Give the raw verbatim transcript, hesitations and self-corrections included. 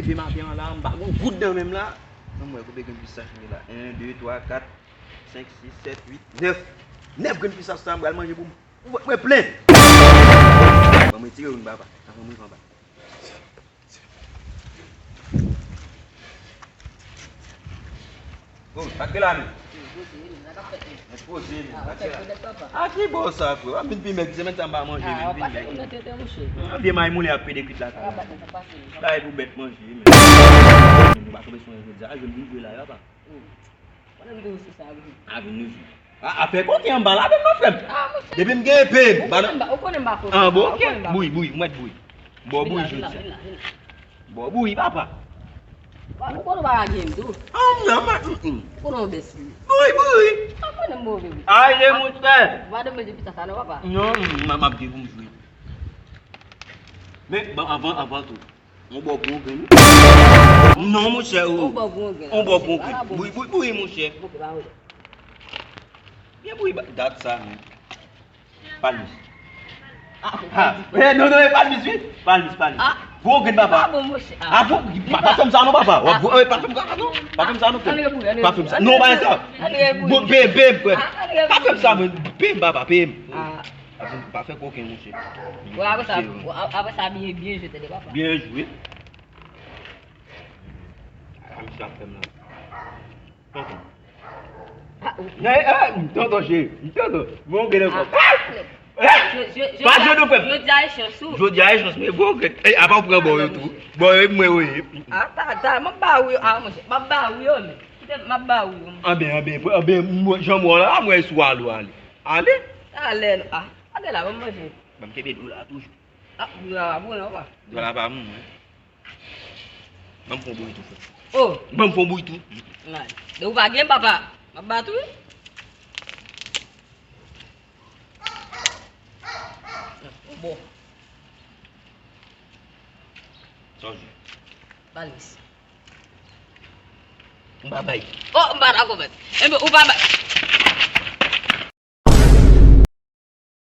Depi maten an la, m pa gen yon goud nan men m la. Ann wè, konbyen grenn pistach m gen la? En, de, twa, kat, senk, sis, sèt, uit, nèf. Nèf grenn pistach sa, m pral manje pou m, pou vant mwen plen. Ban mwen tire youn, papa. Avan m rive anba. Oh, sa k gen la menm? Mwen poze menm, sa k gen la? A ki bò sa, frè? W ap vin pi mèg, semèn sa m pa manje menm, vin mèg. An, vye may moulen ap pede kwit lakay la. Bay pou bèt manje menm. Nou pa kanpe sou anyen jodi a, jwenn vin jwe la, papa. A, vin nou jwe. A, afè koken anba la menm non, frè m. Depi m gen epe m, ba nan. Ou konnen m pa koken. An, bon, ok. Bouyi, bouyi, m wè t bouyi. Bon, bouyi jodi a. Bon, bouyi, papa. Ou konnen w pa lage m tou. An, non, ma, mm, mm. Ou konnen w bèsi. Bouyi, bouyi. Ou konnen m move wi. Ay, le moutre. Ou pa dwe manje pita sa non, papa. Non, mm, m ap gen pou m jwe. Men, bon, anvan, anvan tou. On bò pou on grenn. Non, monchè, ou. On bò pou on grenn. On bò pou on grenn. Bouyi, bouyi, bouyi, monchè. Byen bouyi, dat sa, men. Palmis. Ah, eh, non, non, eh, palmis, wi. Palmis, palmis. Ah. Gwo grenn, papa. Ah, bon, monchè. Ah, bon, pa, pa fè m sa, non, papa. Pa fè m sa, non, frè. Pa fè m sa. Non, pa fè sa. Bon, peye m, peye m, frè. Pa fè m sa, men. Peye m, papa, peye m. Ah. Pa fè koken, monchè. Bon, apre sa, apre sa, byen, byen jwe, tande, papa. Byen jwe. Ah, misye ap fè m la. Tonton. Ah, ou... Eh, eh, tonton cheri, tonton. Bon, gen ankò. Ah, jodi a e chans ou. Jodi a e chans, men bon, gen. Eh, apa w pran bò yo tou? Bò yo, mwen, wi. Ah, ta, ta, m ap ba ou yo, ah, monchè, m ap ba ou yo, men. Kite m, m ap ba ou yo. Anben, anben, anben, mwen, jan mwen la, mwen sou alo, ale. Ale. Ale, ah, ale la, ban m manje. Ban m kenbe dlo la toujou. Ah, dlo la pa bon, non, pa. Dlo la pa bon, wi. Ban m fè yon bouyi tou, frè. Oh. Ban m fè yon bouyi tou. Nan. De ou pa gen, papa. M ap bat ou, wi. Bon. Sa w di? Palmis. M pa bay. Oh, m pa dakò, mèt. Enben, ou pa bay.